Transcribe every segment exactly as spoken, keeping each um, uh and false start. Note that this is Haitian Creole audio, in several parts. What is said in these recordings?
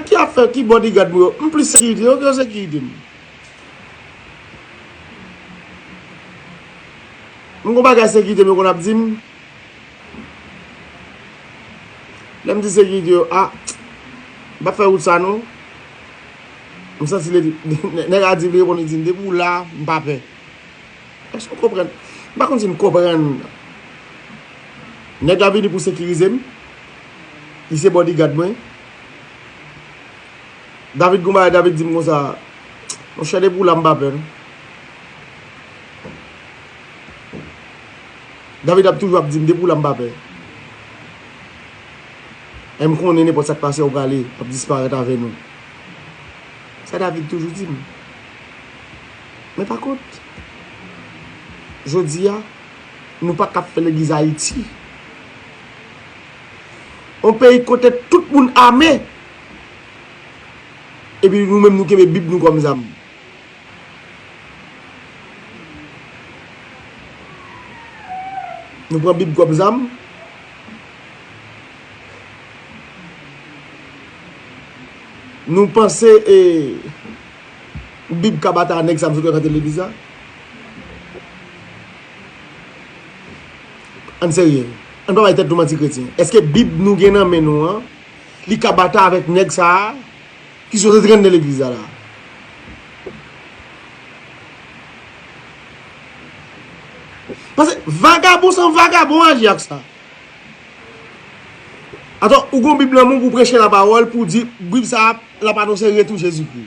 Ki afè, ki bodyguard mwen yo? M plis sekirite yo ke yo sekirite m. M gon bagay sekirite m yo konn ap di m. Lè m di sekirite yo, a, m p ap fè wout sa non. M santi li, nèg la di, li reponn, li di m, depi w la, m pa pè. Èske w konprann? M pa konn si n konprann. Nèg la vini pou sekirize m. Li se bodyguard mwen. David gon bagay, David di m konsa, monchè, depi w la, m pa pè non. David ap toujou ap di m, depi w la, m pa pè. E m konnen nenpòt sa k pase, w prale, w ap disparèt avè nou. Sa David toujou di m. Men pa kont, jodi a, nou pa ka ap fè legliz Ayiti. Yon peyi kote tout moun ame, epi nou menm nou kenbe Bib nou kòm zam. Nou pran Bib kòm zam. Nou panse, e, Bib ka batay ak nèg sa m sot wè kante legliz la? Ann serye. Ann pa bay tèt nou manti kretyen. Èske Bib nou gen nan men nou an, li ka batay avèk nèg sa a ki sot antre nan legliz la la? Paske vagabon san vagabon aji ak sa. Atò, ou gon Bib nan men w pou preche lapawòl, pou di, Bib sa a, l ap anonse retou Jezikri.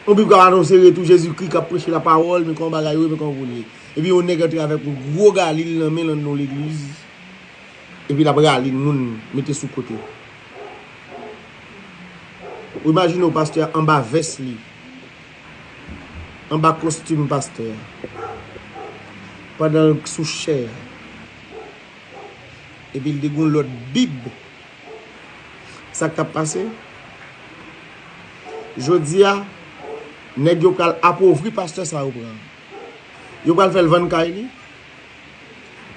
Yon Bib k ap anonse retou Jezikri, k ap preche lapawòl, men kòman bagay yo ye, men kòman pou l ye. Epi yon nèg antre avèk yon gwo galil nan men l anndan yon legliz. Epi l ap rale moun, mete sou kote. Ou imajine w pastè a anba vès li, anba kostim pastè a, pandan l sou chè a. Epi l te gen yon lòt Bib. Sa k t ap pase? Jodi a, nèg yo pral apovri pastè sa yo pran. Yo pral fè l vann kay li,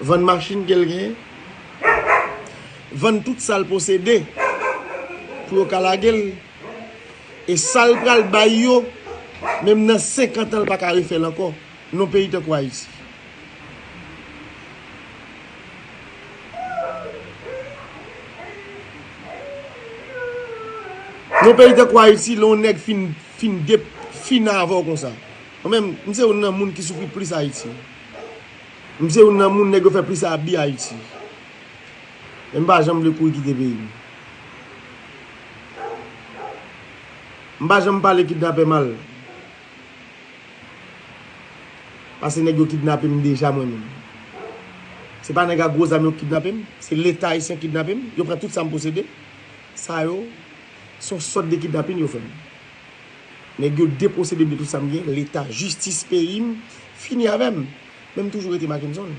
vann machin ke l genyen, vann tout sa l posede pou yo ka lage l. E sa l pral bay yo, menm nan senkant an, l pa ka refè l ankò. Nan peyi tankou Ayiti. Nan peyi tankou Ayiti, lè yon nèg fin, fin de, fin avè w konsa. Mwen menm, m se youn nan moun ki soufri plis Ayiti. M se youn nan moun nèg yo fè plis abi Ayiti. Men m pa janm vle kouri kite peyi m. M pa janm pale kidnapè mal. Paske nèg yo kidnape m deja mwen menm. Se pa nèg ak gwo zam yo kidnape m, se Leta ayisyen kidnape m, yo pran tout sa m posede. Sa yo, se yon sòt de kidnapin yo fè m. Nèg yo deposede m de tout sa m gen, Leta, jistis peyi m, fini avè m. Men m toujou rete Mackenson.